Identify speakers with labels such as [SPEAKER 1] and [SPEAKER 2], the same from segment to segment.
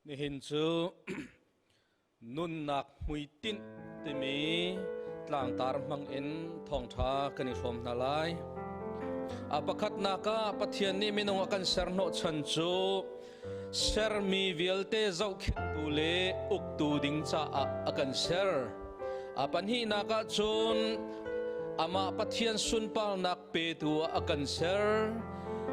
[SPEAKER 1] Nihin cu nunnak hmuitinh timi tlangtar hmang in thawngṭha kan i hrawm hna lai. A pakhatnak ah Pathian nih minung a kan ser hnawhchan cu sermi vialte zohkhenhtu le uktu ding caah a kan ser. A pahnihnak ah cun amah Pathian sunparnak petu ah a kan ser.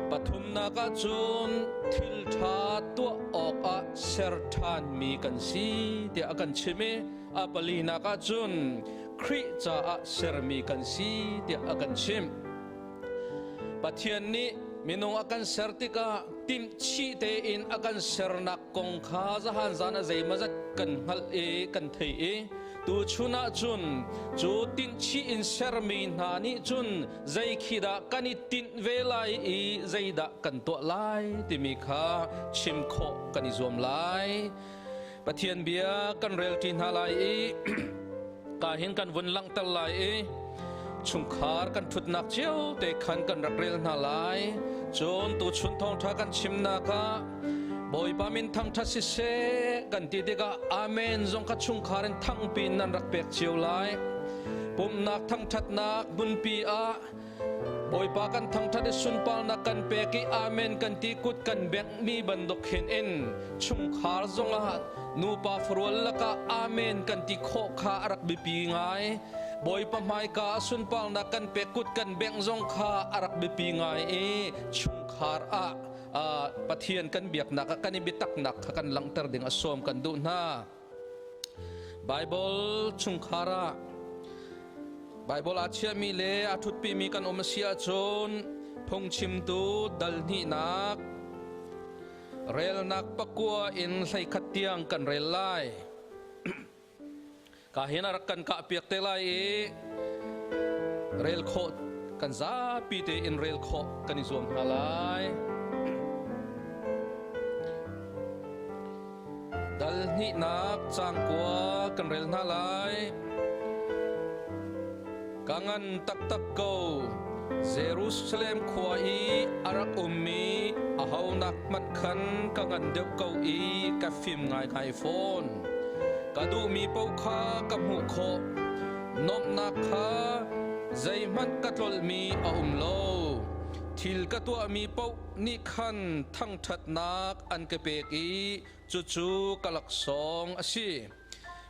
[SPEAKER 1] Pathumnak ah cun thil ṭha tuah awkah ser ṭhanmi kan si tiah a kan chim i a palinak ah cun Khrih caah sermi kan si tiah a kan chimh. Pathian nih minung a kan ser tikah timhchih tein a kan sernak kong kha zahan zan a zeimawzat kan hngalh i kan thei i Tuchun ah cun cu tinhchih in sermi hna nih cun zei khi dah kan i tinh ve lai i zeidah kan tuah lai timi kha chim khawh kan i zuam lai. Pathian bia kan relṭi hna lai i ka hin kan vun langhter lai i chungkhar kan ṭhutnak cio te khan kan rak rel hna lai. Cun tuchun thawngṭha kan chimnak ah Bawipa min thangṭhat siseh kan ti tikah Amen zong kha chungkhar in thangpi in nan rak pek cio lai. Pumhnak thangṭhatnak hmunpi ah Bawipa kan thangṭhat i sunparnak kan pek i Amen kan ti kut kan benghmi bantuk hin in chungkhar zongah nupa farual lakah Amen kan ti khawh kha a rak biapi ngai. Bawipa hmaika ah sunparnak kan pek kut kan bengh zong kha a rak biapi ngai i chungkhar ah Pathian kan biaknak ah kan i biataknak kha kan langhter ding a sawm kan duh hna. Bible chungkhar ah Bible aa chiahmi le a ṭhutpimi kan um a si ahcun phungchimtu dal hnihnak relnak pakua in 11 tiang kan rel lai. Ka hin a rak kan kah piak te lai i rel khawh kan zapi tein rel khawh kan i zuam hna lai. Dal hnihnak caang kua kan rel hna lai. Ka ngan taktak ko. Jerusalem khua i a rak ummi ahonak hmanh khan ka ngan deuh ko i ka fim ngaingai fawn. Ka duhmi paoh kha ka hmuh khawh. Nuamhnak kha zeihmanh ka tlolhmi a um lo. Thil ka tuahmi paoh nih khan thangṭhatnak an ka pek i cucu ka laksawng a si.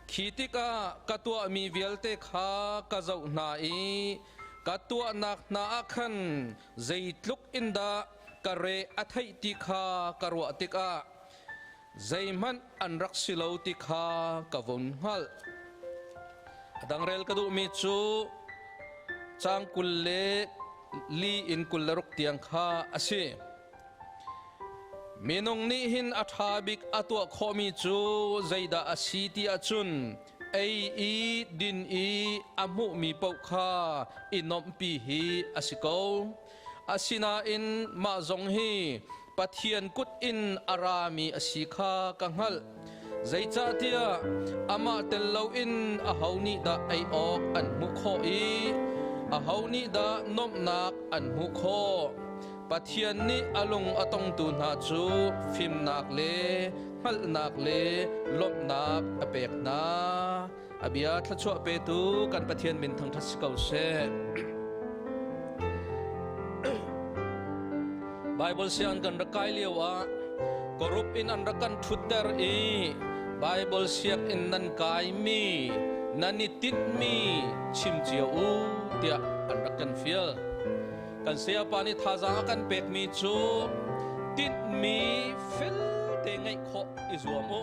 [SPEAKER 1] Khi tikah ka tuahmi vialte kha ka zoh hna i ka tuahnak hna ah khan zeitluk in dah ka re a theih ti kha ka ruah tikah zeihmanh an rak si lo ti kha ka vun hngalh. A dang rel ka duhmi cu caang 24 in 26 tiang kha a si. Minung nih hin a ṭha bik a tuah khawhmi cu zeidah a si ti ahcun ei i din i a hmuhmi paoh kha i nuamhpi hi a si ko. Asinain mah zong hi Pathian kut in a rami a si kha ka hngalh. Zeicahtiah amah tel loin aho nih dah ei awk an hmuh khawh i aho nih dah nuamhnak an hmuh khawh? Pathian nih a lung a tongtu hna cu fimnak le hngalhnak le lawmhnak a pek hna. A bia thluachuah petu kan Pathian min thangṭhat si ko seh. Bible siang kan rak kai lio ah korup in an rak kan ṭhutter i Bible sianginn nan kaimi nan i tinhmi chim cio u tiah an rak kan fial. Kan sayapa nih thazaang a kan pekmi cu tinhmi felte ngeih khawh i zuam u.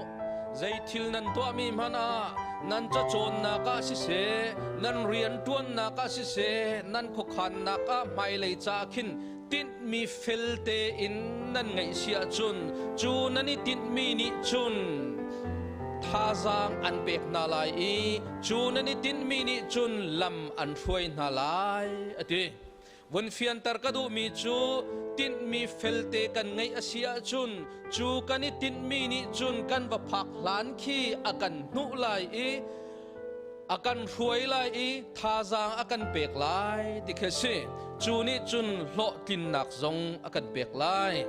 [SPEAKER 1] Zei thil nan tuahmi hmanh ah nan cacawnnak ah siseh, nan rianṭuannak ah siseh, nan khuakhannak ah hmailei ca khin tinhmi felte in nan ngeih si ahcun cu nan i tinhmi nih cun thazaang an pek hna lai i cu nan i tinhmi nih cun lam an hruai hna lai a ti. Vun fianter ka duhmi cu tinhmi felte kan ngeih a si ahcun cu kan i tinhmi nih cun kan va phak hlan khi a kan hnuh lai i a kan hruai lai i thazaang a kan pek lai ti khi a si. Cu nih cun hlawhtlinnak zong a kan pek lai.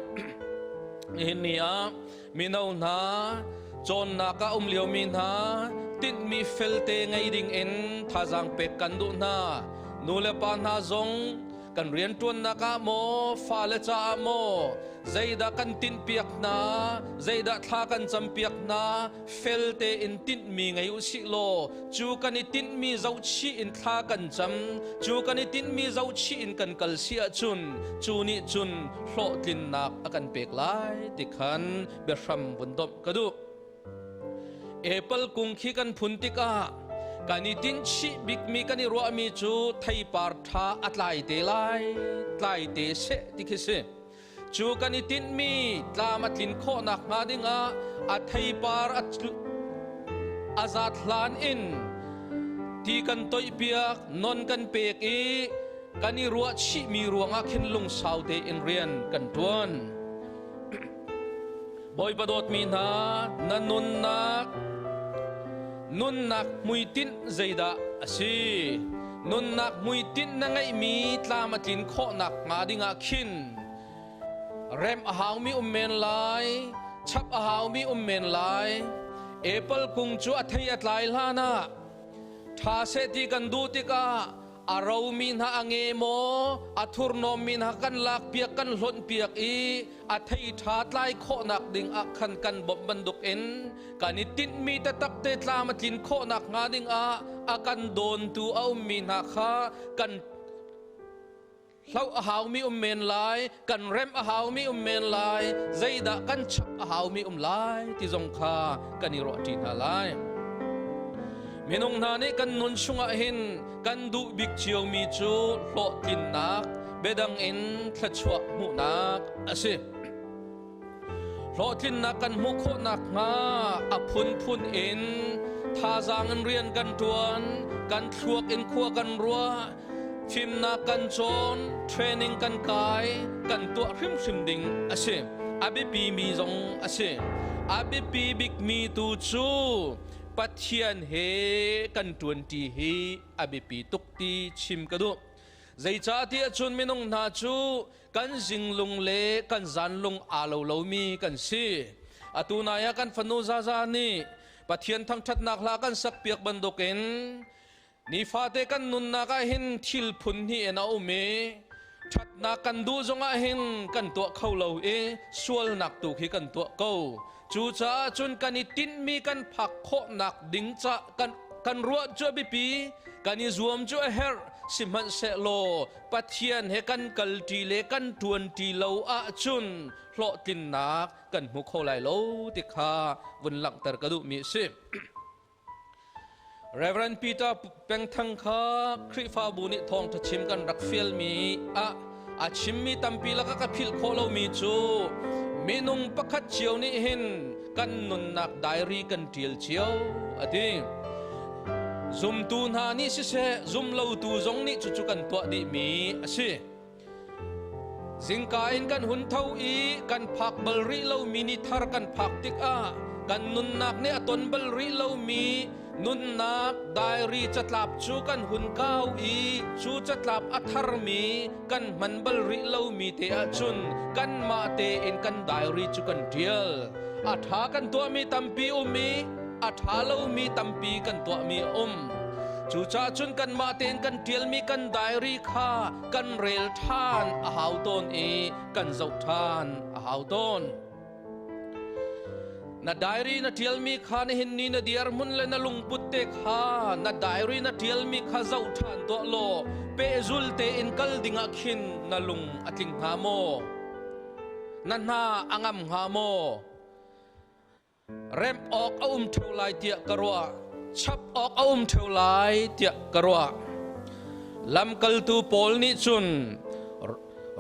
[SPEAKER 1] Nihin ni ah mino hna cawnnak ah um liomi hna tinhmi felte ngei ding in thazaang pek kan duh hna. Nu le pa hna zong kan rianṭuannak ah maw fale caah maw zeidah kan tinhpiak hna zeidah thla kan campiak hna fel tein tinhmi ngei u sih law cu kan i tinhmi zohchih in thla kan cam cu kan i tinhmi zohchih in kan kal si ahcun cu nih cun hlawhtlinnak a kan pek lai ti khan biahram vun domh ka duh. Apple kung khi kan phun tikah kan i tinhchih bikmi kan i ruahmi cu theipar ṭha a tlai te lai, tlai te seh ti khi si. Cu kan i tinhmi tlam a tlin khawh nakhnga dingah a theipar a zat hlan in ti kan toihpiak, non kan pek i kan i ruahchihmi ruangah khin lungsau tein rian kan ṭuan. Bawipa dawtmi hna, na nunnak nunnak hmuitinh zeidah a si? Nunnak hmuitinh na ngeihmi tlam a tlin khawhnak hnga dingah khin remh a haumi um men lai, chap a haumi um men lai. Apple kung cu a thei a tlai hlan ah ṭha seh ti kan duh tikah a romi hna a nge maw a thurhnawmmi hna kan lakpiak kan hlonhpiak i a thei ṭha tlai khawhnak ding ah khan kan bawmh bantuk in kan i tinhmi taktak te tlam a tlin khawhnak hnga ding ah a kan dawntu a ummi hna kha kan hloh a haumi um men lai kan remh a haumi um men lai zeidah kan chap a haumi um lai ti zong kha kan i ruahṭi hna lai minung hna nih kan nun chungah hin kan duh bik ciomi cu hlawhtlinnak biadang in thluachuah hmuhnak a si Hlawhtlinnak kan hmuh khawh nakhnga a phunphun in thazaang in rian kan ṭuan, kan thluak in khua kan ruah, fimnak kan cawn, training kan kai, kan tuah hrimhrim ding a si. A biapimi zong a si. A biapi bikmi tu cu Pathian he kan ṭuanṭi hi a biapi tuk ti chim ka duh. Zeicahtiah cun minung hna cu kan zinglung le kan zanlung aa lo lomi kan si. Atu nai ah kan fanu Zaza nih Pathian thangṭhatnak hla kan sakpiak bantukin nifate kan nunnak ah hin thil phun hnih in a um i ṭhatnak kan duh zongah hin kan tuah kho lo i sualnak tu khi kan tuah ko. Cucaah cun kan i tinhmi kan phak khawhnak ding ca kan kan ruah cu a biapi, kan i zuam cu a herh, sihmanhsehlaw Pathian he kan kalṭi le kan ṭuanṭi lo ahcun hlawhtlinnak kan hmu kho lai lo ti kha vun langhter ka duhmi a si. Reverend Peter Pengthang kha Khrihfabu nih thawngṭha chim kan rak fialmi ah a chimmi tampi lakah ka philh khawh lomi cu minung pakhat cio nih hin kan nunnak diary kan ṭial cio a ti. Zumtu hna nih siseh zumlotu zong nih cucu kan tuah dihmi a si. Zingka in kan hun tho i kan phak bal rih lomi ni thar kan phak tikah kan nunnak nih a ton bal rih lomi nunnak diary catlap cu kan hun kau i cu catlap a tharmi kan hman bal rih lomi te ahcun kanmah tein kan diary cu kan ṭial. A ṭha kan tuahmi tampi um i a ṭha lomi tampi kan tuahmi a um. Cucaah cun kanmah tein kan ṭialmi kan diary kha kan rel ṭhan a hau tawn i kan zoh ṭhan a hau tawn. Na diary na ṭialmi kha nihin ni na dirhmun le na lungput te kha na diary na ṭialmi kha zoh ṭhan tuah law pehzul tein kal dingah khin na lung a tling hnga maw? Na hna a ngam hnga maw? Remh awk a um ṭheo lai tiah ka ruah. Chap awk a um ṭheo lai tiah ka ruah. Lamkaltu Paul nih cun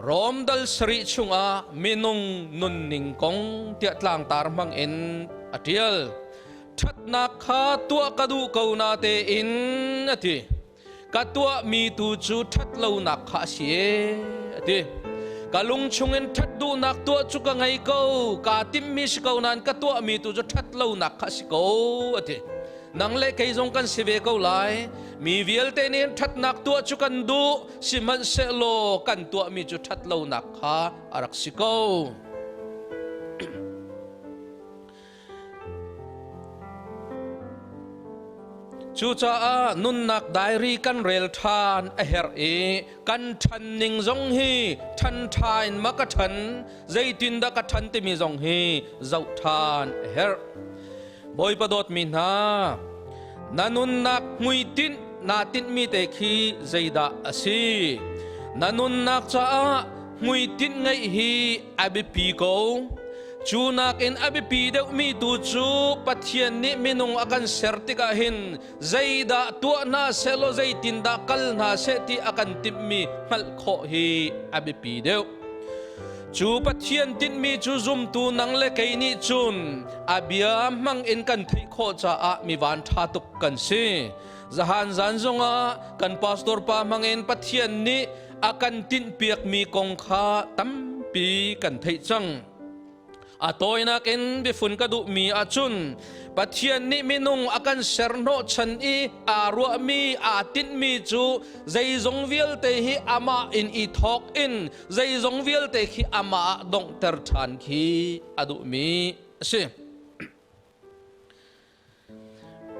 [SPEAKER 1] Rom dal sarih chungah minung nunning kong tiah tlangtar hmang in a ṭial. Ṭhatnak kha tuah ka duh ko na tein a ti. Ka tuahmi tu cu ṭhatlonak kha a si ee, a ti. Ka lung chungin ṭhat duhnak tuah cu ka ngei ko, kaa timhmi si ko nain ka tuahmi tu cu ṭhatlonak kha a si ko, a ti. Nang le kei zong kan si ve ko lai. Mi vialte nih ṭhatnak tuah cu kan duh, sihmanhsehlaw kan tuahmi cu ṭhatlonak kha a rak si ko. Cucaah nunnak diary kan rel ṭhan a herh i kan ṭhan ning zong hi ṭhan ṭha in ma ka ṭhan, zeitindah ka ṭhan timi zong hi zoh ṭhan a herh. Bawipa dawtmi hna, na nunnak hmuitinh naa tinhmi te khi zeidah a si? Na nunnak caah hmuitinh ngeih hi a biapi ko. Cu nakin a biapi deuhmi tu cu Pathian nih minung a kan ser tikah hin zeidah tuah hna sehlaw zeitindah kal hna seh ti a kan timhmi hngalh khawh hi a biapi deuh. Cu Pathian tinhmi cu zumtu nang le kei nih cun a bia hmang in kan theih khawh caah mi van ṭha tuk kan si. Zahan zan zongah kan pastor pa hmang in Pathian nih a kan tinhpiakmi kong kha tampi kan theih cang. A tawinak in biafun ka duhmi ahcun Pathian nih minung a kan ser hnawhchan i aa ruahmi, aa tinhmi cu zeizong vialte hi amah in i thawk in zeizong vialte khi amah ah donghter ṭhan khi a duhmi a si.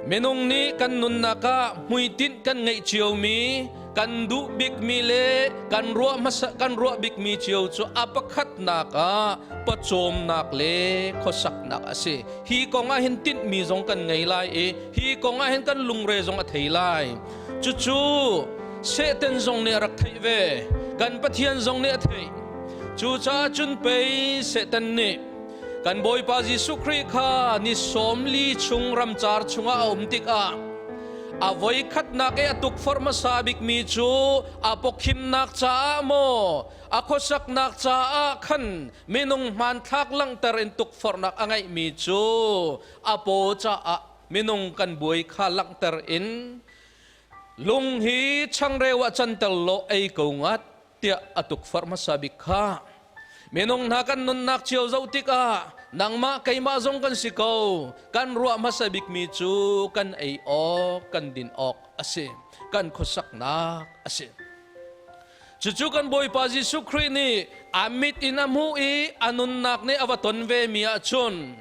[SPEAKER 1] Minung nih kan nunnak ah hmuitinh kan ngeih ciomi, kan duh bikmi le kan ruah hmasa kan ruah bikmi cio cu a pakhatnak ah pawcawmnak le khuasaknak a si. Hi kong ah hin tinhmi zong kan ngei lai i hi kong ah hin kan lungre zong a thei lai. Cucu Satan zong nih a rak theih ve. Kan Pathian zong nih a theih. Cucaah cun pei Satan nih Kan Bawipa Jesuh Khrih kha ni 40 chung ramcar chungah a um tikah a voi khatnak i a tukforh hmasa bikmi cu a pawkhimnak caah maw a khuasaknak caah khan minung hmanthlak langhter in tukforhnak a ngeihmi cu a paw caah minung kan buai kha langhter in lung hi changreu ah canter law ei ko ngat tiah a tukforh hmasa bik kha. Minung hna kan nunnak cio zoh tikah nangmah keimah zong kan si ko. Kan ruah hmasa bikmi cu kan ei awk, kan din awk a si. Kan khuasaknak a si. Cucu kan Bawipa Jesuh Khrih nih a mit in a hmuh i a nunnak nih a va ton ve mi ahcun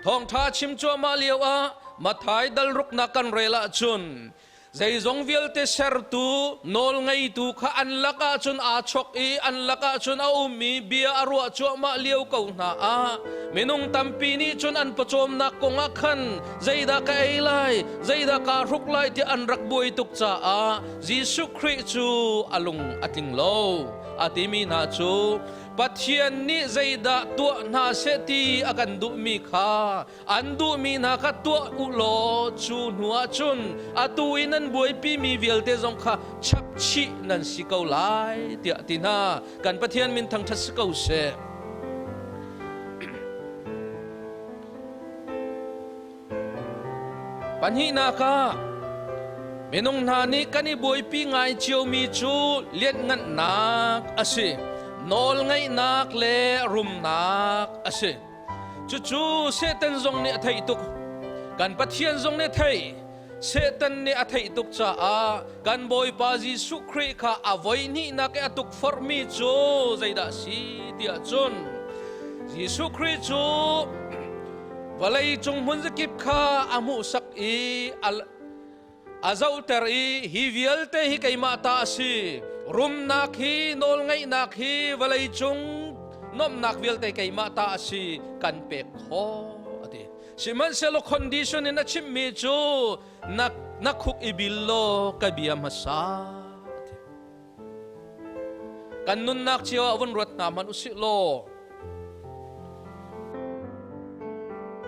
[SPEAKER 1] thawngṭha chim cuahmah lio ah Matthai dal ruknak kan rel ahcun Zeizong vialte sertu, nawlngeitu kha an lakah cun aa chok i an lakah cun a um i bia a ruah cuahmah lio ko hna ah minung tampi nih cun an pawcawmnak kong ah khan zeidah ka ei lai, zeidah kaa hruk lai tiah an rak buai tuk caah Jesuh Khrih cu a lung a tling lo. A timi hna cu Pathian nih zeidah tuah hna seh ti a kan duhmi kha An duhmi hna kha tuah u law cu hnuah cun atu i nan buaipimi vialte zong kha chap chih nan si ko lai tiah ti hna. Kan Pathian min thangṭhat si ko seh. Pahnihnak ah minung hna nih kan i buaipi ngai ciomi cu lianhngannak a si, nawlngeihnak le rumnak a si. Cucu Satan zong nih a theih tuk. Kan Pathian zong nih a theih. Satan nih a theih tuk caah kan Bawipa Jesuh Khrih kha a voihnihnak i a tukforhmi cu zeidah a si tiah cun Jesuh Khrih cu vawlei cung hmun zakip kha a hmuhsak i a zohter i hi vialte hi keimah ta a si rumnak hi nawlngeihnak hi vawlei cung nomnak vialte keimah ta a si kan pek khawh a ti sihmanhsehlaw condition in a chimmi cu na na khuk i bil law ka bia hmasa kan nunnak cio ah vun ruat hna hmanh usih law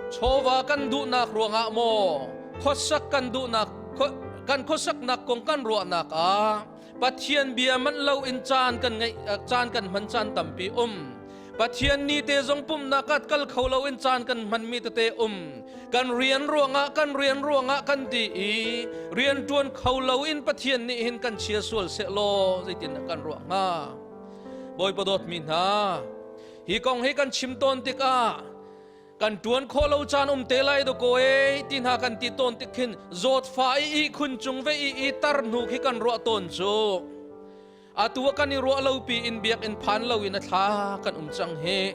[SPEAKER 1] chawva kan duhnak ruangah maw khuasak kan duhnak kan khuasaknak kong kan ruahnak ah Pathian bia manh lo in caan kan ngeih caan kan hman caan tampi um Pathian ni te zong pumnak ah kal kho lo in caan kan hmanmi tete um. Kan rian ruangah kan rian ruangah kan ti i rian ṭuan kho lo in Pathian nih hin kan chia sual seh law zeitin kan ruah hnga? Bawipa dawtmi hna, hi kong hi kan chim tawn tikah kan ṭuan khawh lo caan um te lai dakaw e ti hna kan ti tawn tik khin zawtfa i ihkhun cung ve i i tar hnu khi kan ruah tawn cu. Atu ah kan i ruah lo pi in biakinn phan lo in a thla kan um cang hi.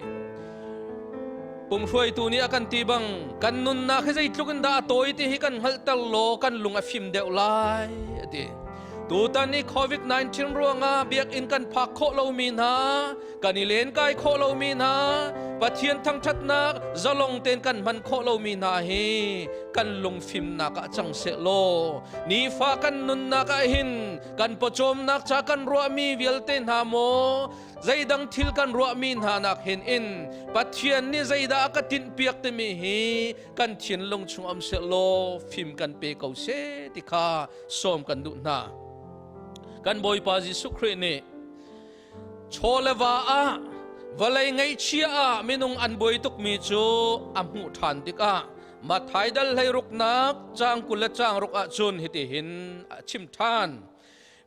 [SPEAKER 1] Pumhruaitu nih a kan ti bang kan nunnak hi zeitluk in dah a tawi ti hi kan hngalhter law kan lung a fim deuh lai a ti. Tutan i COVID-19 ruangah biakinn kan phak khawh lomi hna, kan i lenkai khawh lomi hna, Pathian thangṭhatnak zalong tein kan hman khawh lomi hna hi kan lungfimnak ah cang seh law nifa kan nunnak ah hin kan pawcawmnak ca kan ruahmi vialte hna maw zeidang thil kan ruahmi hna nak hin in Pathian nih zeidah a ka tinhpiak timi hi kan thinlung chung um seh law fim kan pe ko seh ti kha sawm kan duh hna. Kan Bawipa Jesuh Khrih nih chaw le va ah vawlei ngaihchia ah minung an buai tukmi cu a hmuh ṭhan tikah Matthai dal hleiruknak caang 20 le caang ruk ahcun hitihin a chim ṭhan.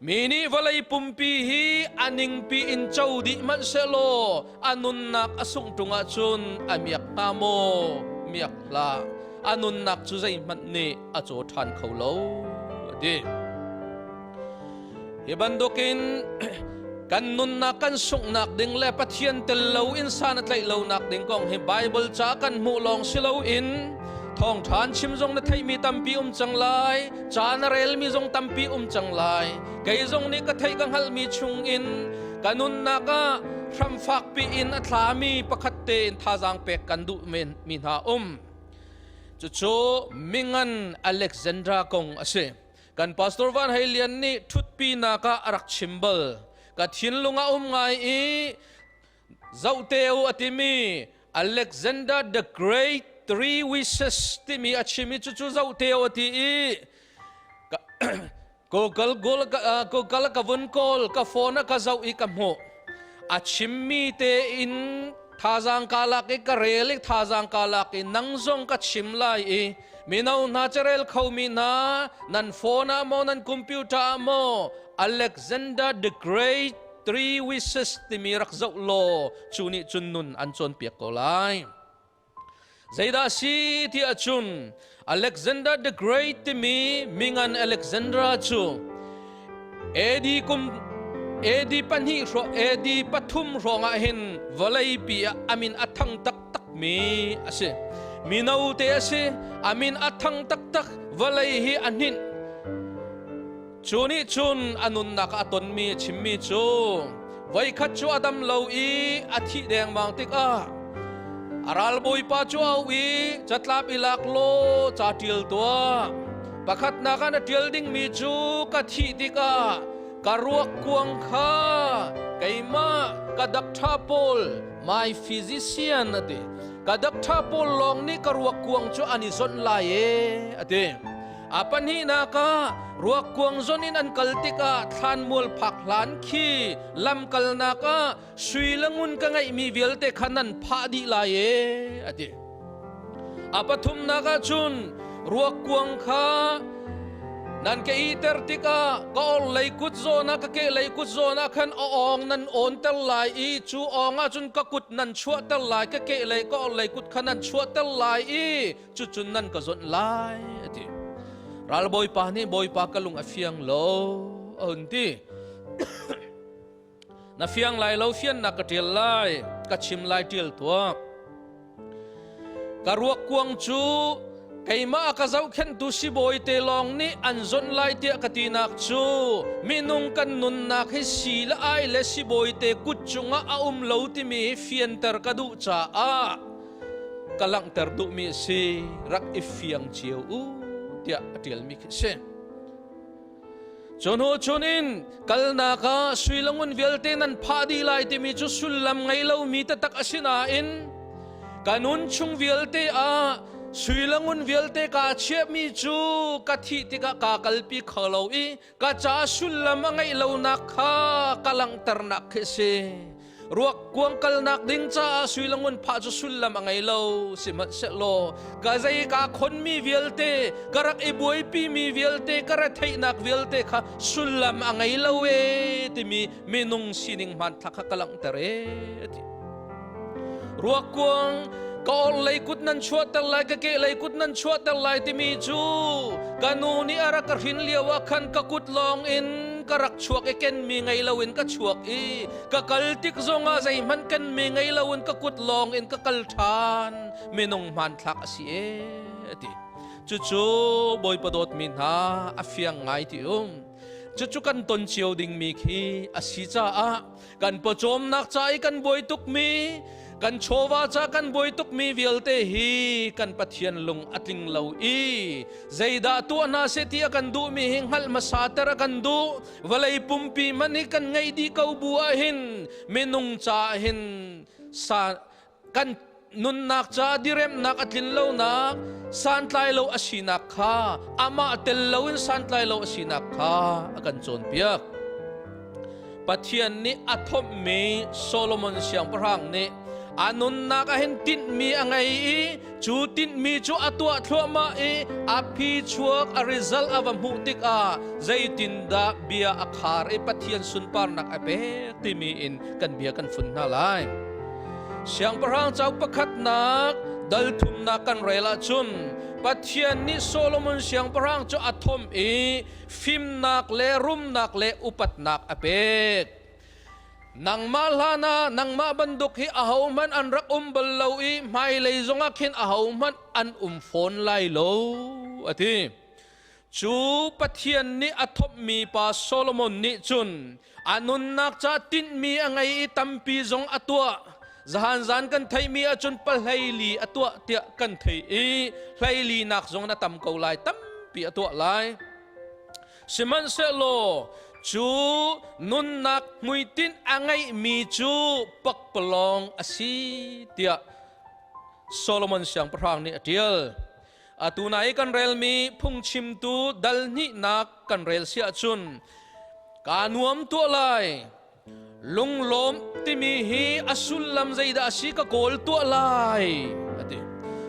[SPEAKER 1] Mi nih vawlei pumpi hi a ningpi in co dih hmanh sehlaw a nunnak a sungh ṭung ahcun a miak hnga maw? Miak hlah. A nunnak cu zeihmanh nih a caw ṭhan kho lo, a ti. Hi bantukin kan nunnak kan sunghnak ding le Pathian tel lo in san a tlaih lonak ding kong hi Bible ca kan hmuh lawng si loin thawngṭha an chim zong na theihmi tampi um cang lai ca na relmi zong tampi um cang lai kei zong nih ka theih ka hngalhmi chungin ka nunnak ah hram fakpi in a thlami pakhat tein thazaang pek kan duh men mi hna um cucu mingan Alexandra kong a si kan pastor Van Hei Lian nih ṭhutpinak ah a rak chim bal ka thinlung a um ngai i Zohteu a timi Alexander the Great Three Wishes timi a chim i cucu zohteu a ti i Google Google ka vun kawl ka phone a ka zoh i ka hmuh a chimmi te in thazaang ka lak i ka rel i thazaang ka lak i nang zong ka chim lai i mino hna carel khomi hna nan phone ah maw nan computer ah maw Alexander the Great Three wishes timi rak zoh law cu nih cun nun an cawnpiak ko lai. Zeidah si ti ahcun Alexander the Great timi mingan Alexandra cu AD kum AD pahnih AD pathum hrawng ah hin vawleipi ah amin a thang taktak mi a si. Mino te a si, amin a thang taktak vawlei hi a hninh. Cu nih cun a nunnak a tonmi a chimmi cu voikhat cu a dam lo i a thih dengmang tikah a ralbawipa cu a auh i catlap i lak law ca ṭial tuah. Pakhatnak ah na ṭial dingmi cu ka thih tikah ka ruak kuang kha keimah ka dakṭha pawl my physician a ti. Ka dakṭha pawl lawng nih ka ruak kuang cu an i zonh lai e a ti. A pahnihnak ah ruakkuang zon in an kal tikah thlanmual phak hlan khi lamkalnak ah sui le ngun ka ngeihmi vialte kha nan phah dih lai e a ti. A pathumnak ah cun ruakkuang kha nan ka iter tikah ka orhlei kut zawn ah ka kehlei kut zawn ah khan a awng nan awnter lai i cu awng ah cun ka kut nan chuahter lai ka kehlei ka orhlei kut kha nan chuahter lai i cucun nan ka zawnh lai a ti ralbawipa nih bawipa ka lung a fiang lo a hun ti na fiang lai lo fiannak ka ṭial lai ka chim lai ṭial tuah ka ruak kuang cu keimah a ka zohkhenhtu sibawi te lawng nih an zawnh lai tiah ka tinak cu minung kan nunnak hi si le ai le sibawi te kut cungah a um lo timi hi fianter ka duh caah ka langhter duhmi a si rak i fiang cio u tiah a ṭialmi khi a si. Cu hnu chun in kalnak ah sui le ngun vialte nan phah dih lai timi cu sullam ngei lomi taktak a si nain ka nun chung vialte ah sui le ngun vialte kaa chiahmi cu ka thih tikah kaa kalpi kho lo i ka ca sullam a ngeih lonak kha ka langhternak khi a si. Ruak kuang kalnak ding caah sui le ngun phah cu sullam a ngei lo sihmanhsehlaw ka zei ka khonmi vialte ka rak i buaipimi vialte ka retheihnak vialte kha sullam a ngei lo e timi minung sining hmanthlak kha ka langhter e ti ruak kuang ka orhlei kut nan chuahter lai ka kehlei kut nan chuahter lai timi cu ka nu nih a rak ka hrin lio ah khan ka kut lawng in. ka rak chuak i kenmi ngei loin ka chuak i ka kal tik zongah zeihmanh kenmi ngei loin ka kut lawng in ka kal ṭhan. Minung hmanthlak a si e, a ti. Cucu Bawipa dawtmi hna, a fiang ngai ti um. Cucu kan ton cio dingmi khi a si caah kan pawcawmnak ca i kan buai tukmi, kan chawva ca kan buai tukmi vialte hi kan Pathian lung a tling lo i zeidah tuah hna seh ti a kan duhmi hi hngalh hmasa ter a kan duh. Vawlei pumpi man hi kan ngeih dih ko bu ah hin minung ca hin sa kan nunnak ca diremnak a tlin lonak, santlai lo a sinak kha, amah tel loin santlai lo a sinak kha a kan cawnpiak. Pathian nih a thomhmi Solomon siangpahrang nih a nunnak ah hin tinhmi a ngei i cu tinhmi cu a tuah thluahmah i a phi chuak, a result a va hmuh tikah zeitindah bia a khar i Pathian sunparnak a pek timi in kan bia kan fun hna lai. Siangpahrang cauk pakhatnak dal thumnak kan rel ahcun Pathian nih Solomon siangpahrang cu a thomh i fimnak le rumnak le upatnak a pek. Nangmah hlan ah nangmah bantuk hi ahohmanh an rak um bal lo i hmailei zongah khin ahohmanh an um fawn lai lo, a ti. Cu Pathian nih a thawpmi pa Solomon nih cun a nunnak ca tinhmi a ngei i tampi zong a tuah. Zahan zan kan theihmi ahcun pahleili a tuah tiah kan thei i hleili nak zong na tam ko lai, tampi a tuah lai. Sihmanhsehlaw cu nunnak hmuitinh a ngeihmi cu pakpalawng a si tiah Solomon siangpahrang nih a ṭial. Atu nai kan relmi phungchimtu dal hnihnak kan rel si ahcun kaa nuam tuah lai. Lunglawm timi hi a sullam zeidah a si ka kawl tuah lai, a ti.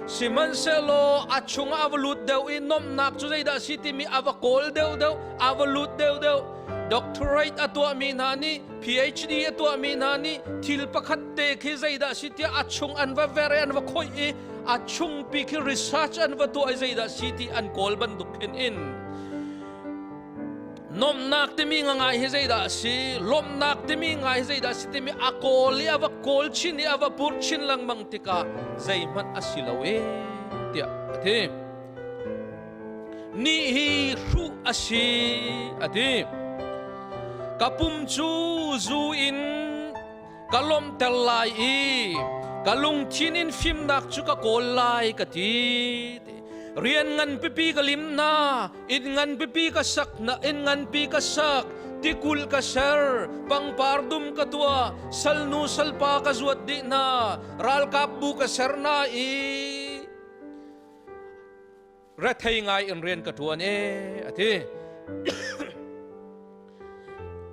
[SPEAKER 1] Sihmanhsehlaw a chungah a va lut deuh i nomhnak cu zeidah a si timi a va kawl deuhdeuh, a va lut deuhdeuh. Doctorate a tuahmi hna nih, PhD a tuahmi hna nih thil pakhat te khi zeidah a si tiah a chung an va ver i an va khoih i a chungpi khi research an va tuah i zeidah si ti an kawl bantuk khin in nomnak timi nga ngai hi zeidah a si, lawmhnak timi ngai hi zeidah a si timi a kawl i a va kawl chin i a va pur chin lengmang tikah zeihmanh a si lo e tiah a ti. Ni hi hruh a si, a ti. Ka pum cu zu in ka lawmhter lai i ka lungthin in fimnak cu ka kawl lai ka ti. Rian ngan pipi ka lim hna, inn ngan pipi ka sak na, inn nganpi ka sak, tikul ka ser, pangpar dum ka tuah, salnu salpa ka zuat dih hna, ralkap bu ka ser hna i rethei ngai in rian ka ṭuan e, a ti.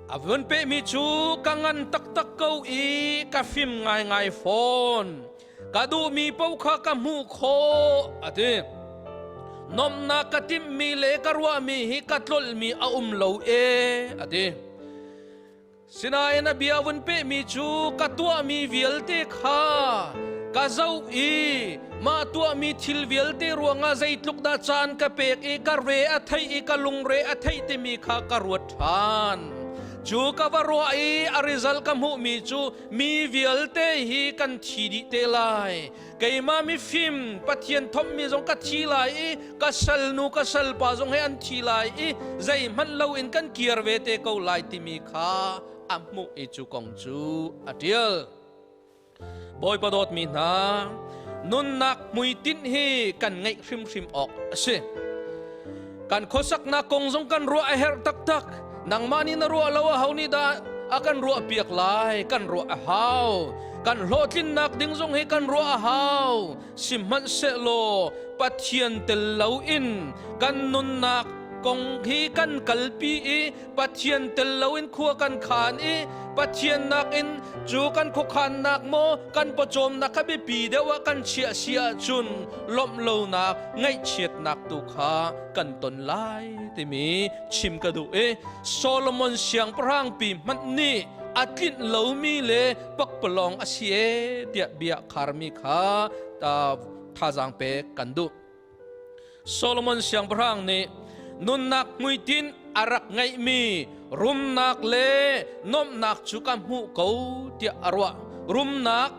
[SPEAKER 1] A vun pehmi cu ka ngan taktak ko i ka fim ngaingai fawn, ka duhmi paoh kha ka hmuh khawh, a ti. Nomnak ka timhmi le ka ruahmi hi ka tlolhmi a um lo e, a ti. Sinain a bia vun pehmi cu ka tuahmi vialte kha ka zoh i mah tuahmi thil vialte ruangah zeitluk dah caan ka pek i ka re a theih i ka lungre a theih timi kha ka ruat ṭhan. Cu ka va ruah i a result ka hmuhmi cu mi vialte hi kan thi dih te lai. Keimah mifim Pathian thommi zong ka thi lai i ka salnu ka salpa zong he an thi lai i zeihmanh loin kan kir ve te ko lai timi kha a hmuh i cu kong cu a ṭial. Bawipa dawtmi hna, nunnak hmuitinh hi kan ngeih hrimhrim awk a si. Kan khuasaknak kong zong kan ruah a herh taktak. Nangmah nih na ruah lo, aho nih dah a kan ruah piak lai? Kan ruah a hau. Kan hlawhtlinnak ding zong hi kan ruah a hau. Sihmanhsehlaw Pathian tel loin kan nunnak kong hi kan kalpi i Pathian tel loin khua kan khan i Pathian nakin cu kan khuakhannak maw kan pawcawmnak kha biapi deuh ah kan chiah si ahcun lawmh lonak, ngaihchiatnak tu kha kan ton lai timi chim ka duh i Solomon siangpahrang pi hmanh nih a tlinh lomi le pakpalawng a si e tiah bia kharmi kha thazaang pek kan duh. Solomon siangpahrang nih nunnak hmuitinh a rak ngeihmi Rumnak le nomhnak cu ka hmuh ko tiah a ruah. Rumnak,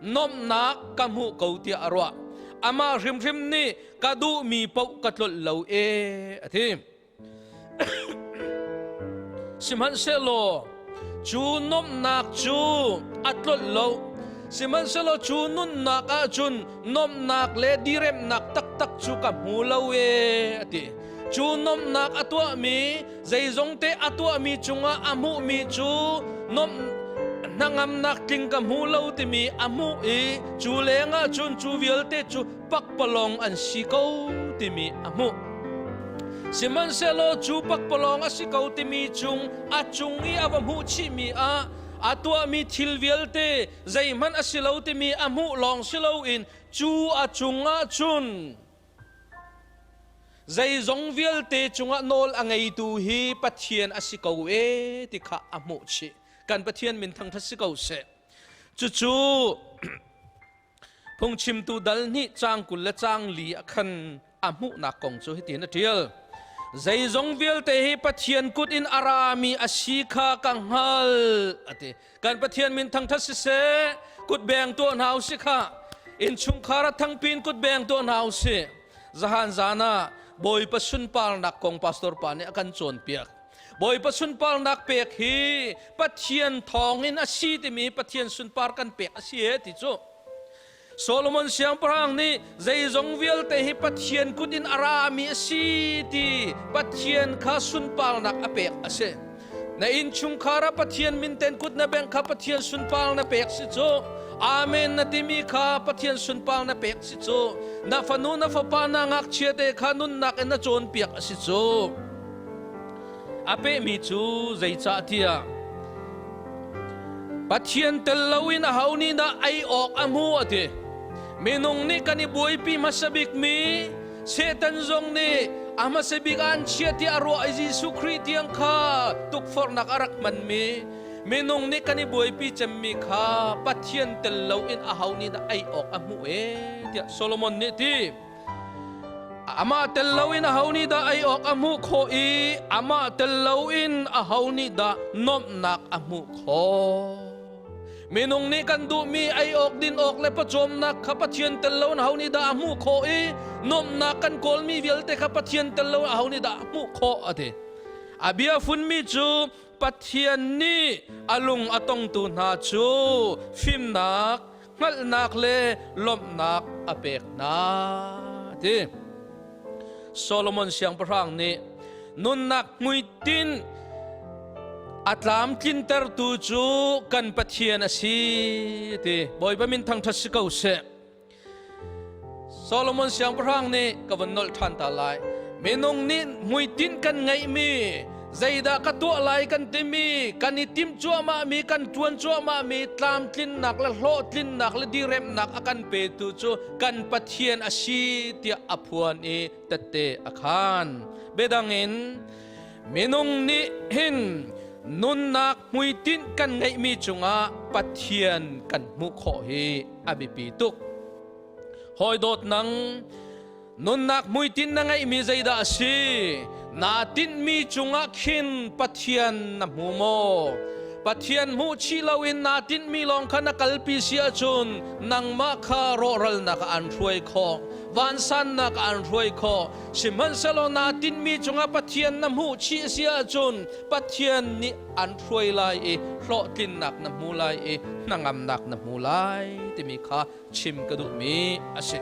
[SPEAKER 1] nomhnak ka hmuh ko tiah a ruah. Amah hrimhrim nih ka duhmi paoh ka tlolh lo e a ti. Sihmanhsehlaw cu nomhnak cu a tlolh lo. Sihmanhsehlaw cu nunnak ahcun nomhnak le diremnak taktak cu ka hmu lo e a ti. Cu nomhnak a tuahmi zeizongte a tuahmi cungah a hmuhmi cu nomh hnangamnak tling ka hmu lo timi a hmuh i cu lengah cun cu vialte cu pakpalawng an si ko timi a hmuh. Sihmanhsehlaw cu pakpalawng a si ko timi cung a cung i a va hmuh chihmi ah a tuahmi thil vialte zeihmanh a si lo timi a hmuh lawng si loin cu a cungah cun zeizong vialte cungah nawl a ngeitu hi Pathian a si ko e ti kha a hmuh chih. Kan Pathian min thangṭhat si ko seh. Cucu Phungchimtu dal hnih caang 20 le caang li ah khan a hmuhnak kong cu hitin a ṭial. Zeizong vialte hi Pathian kut in a rami a si kha ka hngalh a ti. Kan Pathian min thangṭhat siseh, kutbeng tuah hna usih khah. Innchungkhar a thangpin kutbeng tuah hna usih. Zahan zan ah Bawipa sunparnak kong pastor pa nih a kan cawnpiak. Bawipa sunparnak pek hi Pathian thawngin a si timi Pathian sunpar kan pek a si e ti cu. Solomon siangpahrang nih zeizong vialte hi Pathian kut in a rami a si ti Pathian kha sunparnak a pek a si. Na innchungkhar ah Pathian minten kut na bengh kha Pathian sunpar na pek si cu. Amen na timi kha Pathian sunpar na pek si cu. Na fanu na fapa na ngakchia te kha nunnak in na cawnpiak a si cu. A pehmi cu zeicahtiah Pathian tel loin aho nih dah ei awk a hmu a ti. Minung nih kan i buaipi hmasa bikmi Satan zong nih a hmasa bik ah an chia tiah a ruah i Jesuh Khrih tiang kha tukforhnak a rak hmanmi minung nih kan i buaipi cemmi kha Pathian tel loin aho nih dah ei awk a hmu e tiah Solomon nih ti. Amah tel loin aho nih dah ei awk a hmuh khawh i amah tel loin aho nih dah nuamhnak a hmuh khawh? Minung nih kan duhmi ei awk, din awk le pawcawmnak kha Pathian tel loin aho nih dah a hmuh khawh i nuamhnak kan kawlmi vialte kha Pathian tel loin aho nih dah a hmuh khawh a ti. A bia funmi cu Pathian nih a lung a tongtu hna cu fimnak, hngalhnak le lawmhnak a pek hna ti. Solomon siangpahrang nih nunnak hmuitinh a tlamtlintertu cu kan Pathian a si ti. Bawipa min thangṭhat si ko seh. Solomon siangpahrang nih ka vun nolh ṭhan ta lai. Minung nih hmuitinh kan ngeihmi, zeidah ka tuah lai kan timi, kan i timh cuahmahmi, kan ṭuan cuahmahmi tlamtlinnak le hlawhtlinnak le diremnak a kan petu cu kan Pathian a si tiah a phuan i tette a khaan. Biadang in, minung nih hin nunnak hmuitinh kan ngeihmi cungah Pathian kan hmuh khawh hi a biapi tuk. Hawi dawt nang nunnak hmuitinh na ngeihmi zeidah a si? Naa tinhmi cungah khin Pathian na hmu maw? Pathian hmuh chih loin naa tinhmi lawng kha na kalpi si ahcun nangmah kha rawhralnak ah an hruai khawh, vansannak ah an hruai khawh. Sihmanhsehlaw naa tinhmi cungah Pathian na hmuh chih si ahcun Pathian nih an hruai lai i hlawhtlinnak na hmu lai i hnangamnak na hmu lai timi kha chim ka duhmi a si.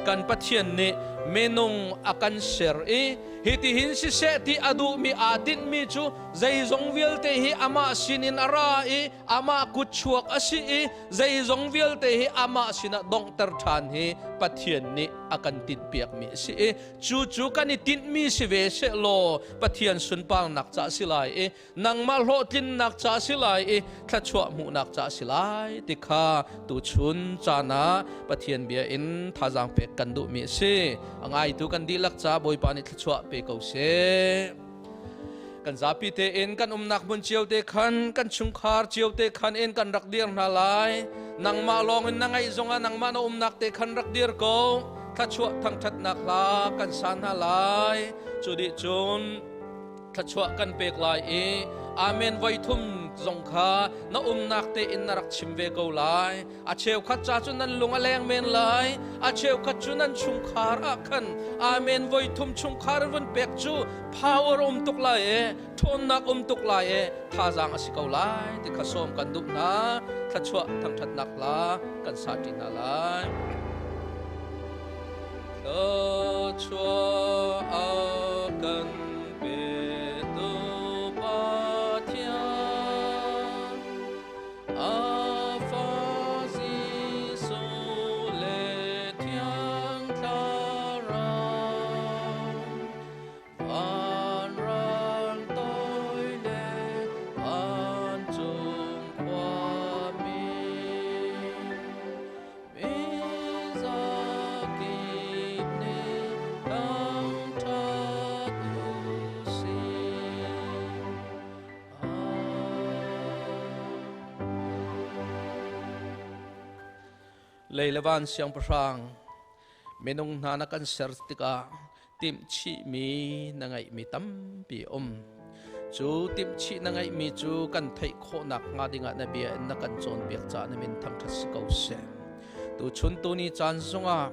[SPEAKER 1] Kan Pathian nih minung a kan ser i hitihin siseh ti a duhmi aa tinhmi cu zeizong vialte hi amah sinin a ra i amah kutchuak a si i zeizong vialte hi amah sinah donghter ṭhan hi Pathian nih a kan tinhpiakmi a si i cucu kan i tinhmi si ve sehlaw Pathian sunparnak ca si lai i nangmah hlawhtlinnak ca si lai i thluachuah hmuhnak ca si lai ti kha tuchun caan ah Pathian bia in thazaang pek kan duhmi a si. A ngaitu kan dihlak ca Bawipa nih thluachuah pe ko seh. Kan zapi tein kan umnak hmun cio te khan kan chungkhar cio te khan in kan rak dir hna lai. Nangmah lawng in na ngaih zongah nangmah na umnak te khan rak dir ko. Thluachuah thangṭhatnak hla kan sa hna lai. Cu dih cun. Thluachuah kan pek lai i Amen voi thum zong kha na umnak tein na rak chim ve ko lai. A cheukhat ca cu nan lung a leng men lai. A cheukhat cu nan chungkhar ah khan Amen voi thum chungkhar in vun pek cu power um tuk lai e, ṭhawnnak um tuk lai e, thazaang a si ko lai ti kha sawm kan duh hna. Thluachuah thangṭhatnak hla kan sa ṭi hna lai. Thluachuah a kan petu Pathian, a fa Jesuh le Thiang Thlarau, vanrang toi le vancung khuami. Mizakip nih thangṭhat u sih. Lei le van siangpahrang minung hna na kan ser tikah timhchihmi na ngeihmi tampi a um. Cu timhchih na ngeihmi cu kan theih khawhnak hnga dingah na bia in na kan cawnpiak caah na min thangṭhat si ko seh. Tuchun tuni caan zongah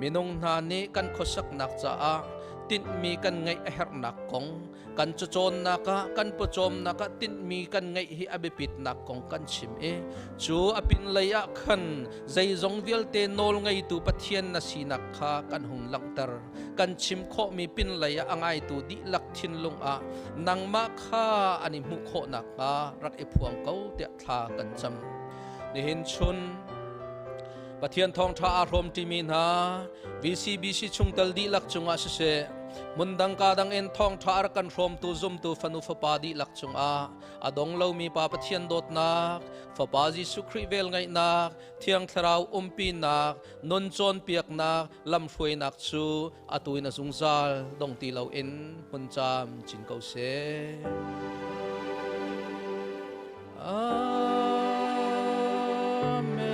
[SPEAKER 1] minung hna nih kan khuasaknak caah tinhmi kan ngeih a herhnak kong kan cacawnnak ah kan pawcawmnak ah tinhmi kan ngeih hi a biapitnak kong kan chim i cu a pinlei ah khan zeizong vialte nawl ngeitu Pathian na sinak kha kan hung langhter. Kan chim khawhmi pinlei ah a ngaitu dihlak thinlung ah nangmah kha an i hmuh khawh nakhnga rak i phuang ko tiah thla kan cam. Nihin chun Pathian thawngṭha aa hrawmṭimi hna VCBC chungtel dihlak cungah siseh hmundang ka dang in thawngṭha a rak kan hrawmtu zumtu fanu fapa dihlak cungah a dong lomi Pa Pathian dawtnak Fapa Jesuh Khrih velngeihnak Thiang Thlarau umpinak nun cawnpiaknak lamhruainak cu atu in a zungzal dong ti loin hmun cam chin ko seh. Amen.